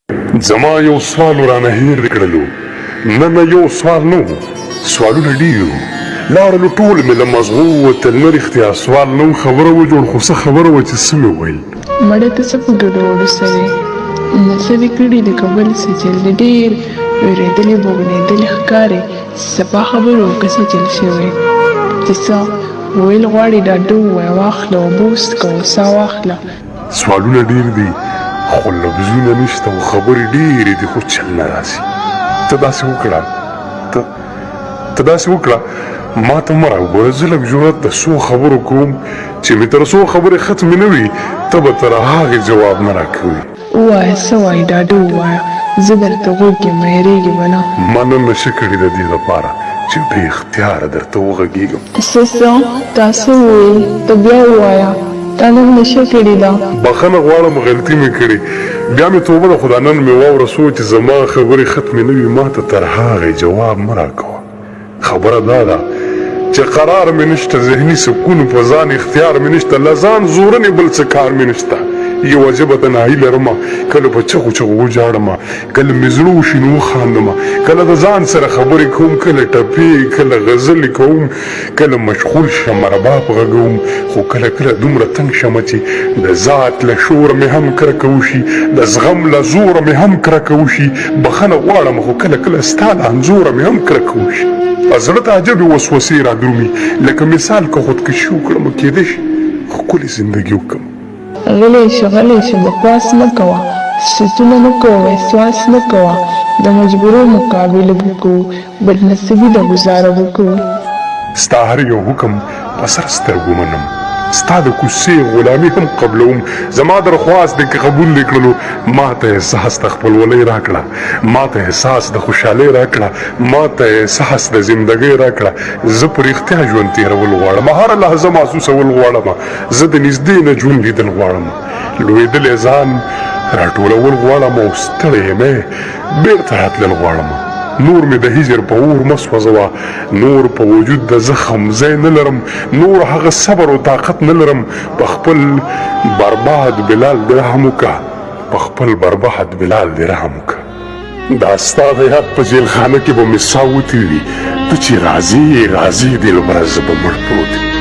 زما یو سوال رانه هیر کړلو. نه نه، یو سوال نه و، سوالونه ډېر وو، لاړلو ټول مې له مزغو ووتل. نه، رښتیا سوال نه و، خبره وه جوړ، خو څه خبره وه چې څه مې ویل؟ مړه ته څه په ګډوډو سوې؟ نه څه دې کړي دي که بل څه چل دي؟ ډېر وېرېدلې بوږنېدلې ښکارې. صفا خبرو که څه چل شوی؟ چې څه ویل غواړې ډاډه ووایه. واخله اوبه وڅکه او ساه واخله. سوالونه ډېر دي خو لفظونه نشته او خبرې ډېرې دي خو چل نه راځي. ته داسې وکړه، ته داسې وکړه، ما ته مه راوګوره. زه لږ جرأت د څو خبرو کوم، چې مې تر څو خبرې ختمې نه وي ته به تر هغې جواب نه راکوي. ووایه، څه وایې؟ ډاډه ووایه، زه درته غوږ یم، وېرېږې به نه. ما نن نشه کړې د دې لپاره چې بې اختیاره درته وغږېږم. څه څه؟ تا څه وویل؟ ته بیا ووایه، تا نن نشه کړې ده؟ بخښنه غواړم، غلطي مې کړې، بیا مې توبه ده، خو دا نن مې واوره، څو چې زما خبرې ختمې نه وي ما ته تر هغې جواب مه راکوه. خبره دا ده چې قرار مې نشته، ذهني سکون په ځان اختیار مې نشته، له ځان زورنې بل څه کار مې نشته. یوه ژبه تنهایي لرمه، کله په چغو چغو وژاړمه، کله مې زړه وشي نو وخاندمه، کله د ځان سره خبرې کوم، کله ټپې، کله غزلې کوم، کله مشغول شم رباب غږوم، خو کله کله دومره تنګ شم چې د ذات له شوره مې هم کرکه وشي، د زغم له زوره مې هم کرکه وشي. بخښنه غواړم خو کله کله ستا له انځوره مې هم کرکه وشي. زړه ته عجبې وسوسې رادرومي، لکه مثال که خودکشي وکړم کېدای شي ښکلې زندګي وکړم. غلی شه، غلی شه، بکواس مه کوه، سوچونه مه کوه، وسواس مه کوه. د مجبورو مقابله به کوو، بدنصیبي ده ګوزاره به کوو. ستا هر یو حکم په سر سترګو منم، ستا د کوڅې غلامي هم قبلوم. زما درخواست دی که قبول دې کړلو، ما ته احساس د خپلولۍ راکړه، ما ته احساس د خوشحالۍ راکړه، ما ته احساس د زندګۍ راکړه. زه په رښتیا ژوند تېرول غواړم، هره لحظه محسوسول غواړم. زه د نږدې نه ژوند لیدل غواړم، لوېدلی ځان راټولول غواړم او ستړی یم بېرته راتلل غواړم. نور مې د هجر په اور مه سوځوه، نور په وجود د زخم ځای نه لرم، نور هغه صبر او طاقت نه لرم. په خپل برباد بلال دې رحم وکړه، په خپل برباد بلال دې رحم وکړه. دا ستا د یاد په جیلخانه کې به مې ساه وتې وي، ته چې راځې راځې دلبره زه به مړ پروت یم.